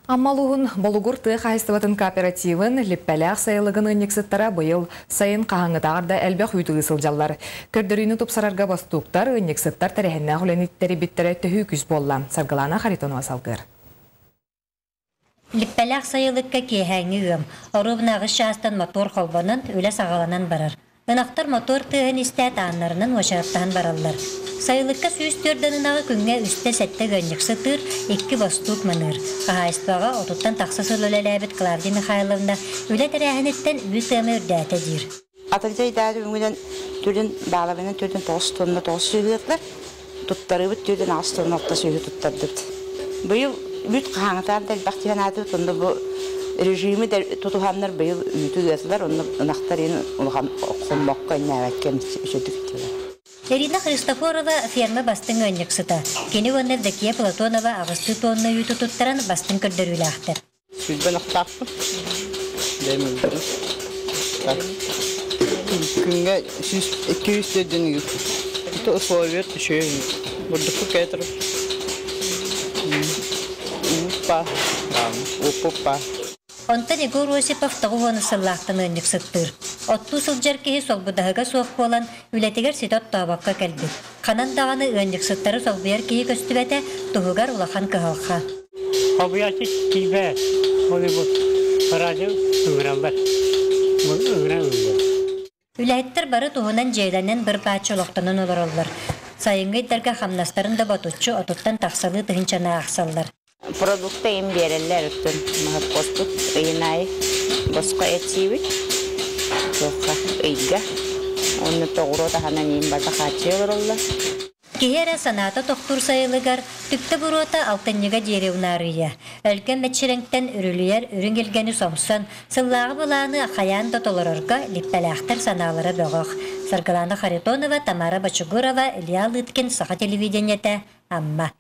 Амма улууһун Болугур тыа хаһаайыстыбатын кооперативын Липпэлээх сайылыгын ыанньыксыттара быйыл сайын хаһааҥҥытааҕар да элбэх үүт ыы сылдьаллар. Көрдөрүүнү тупсарарга бостууктар, ыанньыксыттар тэрээһиннээх үлэни тэрийбиттэрэ төһүү күүс буолла. Саргылаана Харитонова салгыыр. Липпэлээх сайылыкка киэһээҥҥи ыам. Оруобуна аҕыс чаастан мотуор холбонон, үлэ саҕаланан барар. Ынахтар мотуор тыаһын истээт ааннарынан уочараттаһан бараллар. Сайылыкка 104 ынаҕы күҥҥэ үстэ сэттэ ыанньык сытыыр, икки бостуук маныыр. Хаһаайыстыбаҕа отуттан тахса сыл үлэлээбит Клавдия Михайловна үлэ тэрээһиниттэн үүт ыама үрдээтэ диир. Атырдьайдаары үҥүнэн түрүн баалабынан түрүн 9 тонна 9 сүөһү туттарыбыт түрүн 8 тонна 6 сүөһү туттардыбыт. Быйыл үүт хаһааҥытаан да элбэх диэн аатыбыт, онно бу режими тутуһаннар быйыл үүтү ыатылар, онно ынахтар иһин улахан хоммокко иннээбэккэ үчүгдүк итилэр. Ирина Христофорова ферма бастыҥ ыанньыксыта. Кини уонна Евдокия Платонова аҕыстыы тонна үүтү туттаран бастыҥ көрдөрүүлээхтэр. Сүүрбэн охтаахпын. Бэйэм өлбүтүм. Күҥҥэ 200 төрдүн Это условия үчүгэй. Бурдукку кэтер. Уппа. Уппа. Онтон Егор Осипов 90 сыллаахтан ыанньыксыттыыр. Оттуу сылдьар киһи солбудаһыга суох буолан, үлэтигэр ситэ оттообокко кэлбит. Ханан даҕаны ыанньыксыттары солбуйар киһи көстүбэтэ, туһугар улахан кыһалҕа. Хобуйааччы тиийбэт, ол бу радио ыҥыраллар, ыҥыран ыллылар. Үлэһиттэр бары туһунан дьиэлэнэн быр-бааччы олохтонон олороллор. Сайыҥҥы ыйдарга хамнастарын да ботуччу отуттан тахсалыы тыһыынчаны аахсаллар. Продукта им биэрэллэр өттүн маһыппоспут ыйын аайы босхо этсиибит туохха ыйга уонна тоҕуруот аһынан иин барда хааччыйа олороллор. Киһи эрэ санаата тохтуур сайылыгар түптэ буруота алтынньыга диэри унаарыйа. Өлгөм мэччирэҥтэн үрүлүйэр үрүҥ илгэни сомсон, сыллааҕы былааны хайаан да толорорго липпэлээхтэр санаалара бөҕөх. Саргылана Харитонова, Тамара Бочугурова, Илья Лыткин, Саха телевидениетэ, Амма.